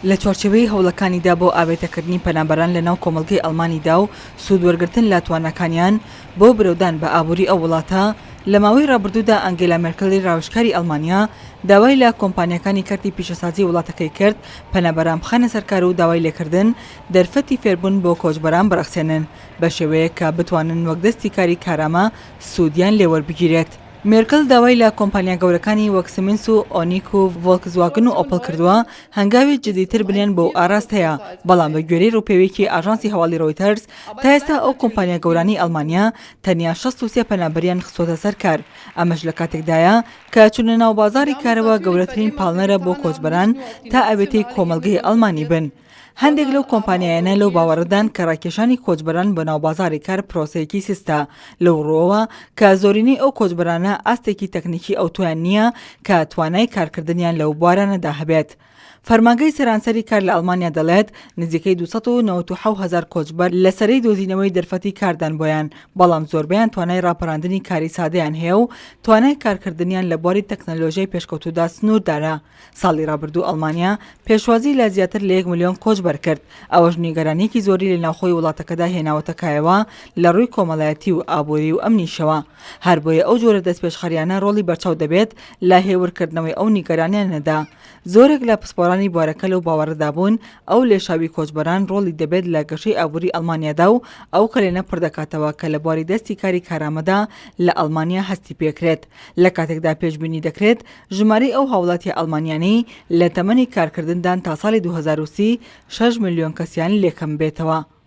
لە چوارچێوەی هەوڵەکانیدا بۆ ئاوێتەکردنی پەنابەران لە ناو کۆمەڵگەی ئەڵمانیدا و سوودوەرگرتن لە تواناکانیان بۆ برەودان بە ئابووری ئەو وڵاتە، لە ماوەی ڕابردوودا ئەنگێلا مێرکڵی ڕاوێژکاری ئەڵمانیا داوای لە کۆمپانیاکانی کەرتی پیشەسازی وڵاتەکەی کرد پەنابەران بخەنە سەر کار و داوای لێکردن دەرفەتی فێربوون بۆ کۆچبەران بڕەخسێنن بە شێوەیەک کە بتوانن وەک دەستی کاری کارامە سوودیان لێوەربگیرێت. مێرکڵ داوای لە کۆمپانیا گەورەکانی وەک سیمنس و ئۆنیک و ڤۆڵکسواگن و ئۆپڵ کردووە هەنگاوی جددیتر بنێن بەو ئاراستەیە، بەڵام بە گوێرەی ڕووپێویەکی ئاژانسی هەواڵی ڕۆیتەرز، تا ئێستا ئەو کۆمپانیا گەورانەی ئەڵمانیا تەنیا 63 پەنابەریان خستووەتە سەر کار، ئەمەش لە کاتێکدایە کە چوونە ناو بازاڕی کارەوە گەورەترین پاڵنەرە بۆ کۆچبەران تا ئاوێتەی کۆمەڵگەی ئەڵمانی بن. هەندێک لەو کۆمپانیایانە لەو باوەڕەدان کە ڕاکێشانی کۆچبەران بۆ ناو بازاڕی کار پرۆسەیەکی سستە، لەو ڕووەوە کە زۆرینەی ئەو کۆچبەرانە ئاستێکی تەکنیکی ئەوتۆیان نییە کە توانای کارکردنیان لەو بوارانەدا هەبێت. فەرمانگەی سەرانسەری کار لە ئەڵمانیا دەڵێت، نزیکەی 297 هەزار کۆچبەر لە سەرەی دۆزینەوەی دەرفەتی کاردان بۆیان، بەڵام زۆربەیان توانای ڕاپەراندنی کاری سادەیان هەیە و توانای کارکردنیان لە بواری تەکنەلۆژیای پێشکەوتوودا سنووردارە. ساڵی ڕابردوو ئەڵمانیا پێشوازی لە زیاتر لە یەک ملیۆن کۆچبەر کرد، ئەوەش نیگەرانییەکی زۆری لە ناوخۆی وڵاتەکەدا هێناوەتە کایەوە لە ڕووی کۆمەڵایەتی و ئابووری و ئەمنیشەوە. هەربۆیە ئەو جۆرە دەستپێشخەریانە ڕۆڵی بەرچاو دەبێت لە هێورکردنەوەی ئەو نیگەرانیانەدا. زۆرێک لە پسپۆرانی بوارەکە لەو باوەڕەدا بوون ئەو لێشاوی کۆچبەران ڕۆڵی دەبێت لە گەشەی ئابووری ئەڵمانیادا و ئەو کەلێنە پڕدەکاتەوە کە لە بواری دەستی کاری کارامەدا لە ئەڵمانیا هەستی پێکرێت لە کاتێکدا پێشبینی دەکرێت ژمارەی ئەو هاوڵاتیە ئەڵمانیانەی لە تەمەنی کارکردندان تا ساڵی 2030 شەش ملیۆن کەسیان لێکەمبێتەوە.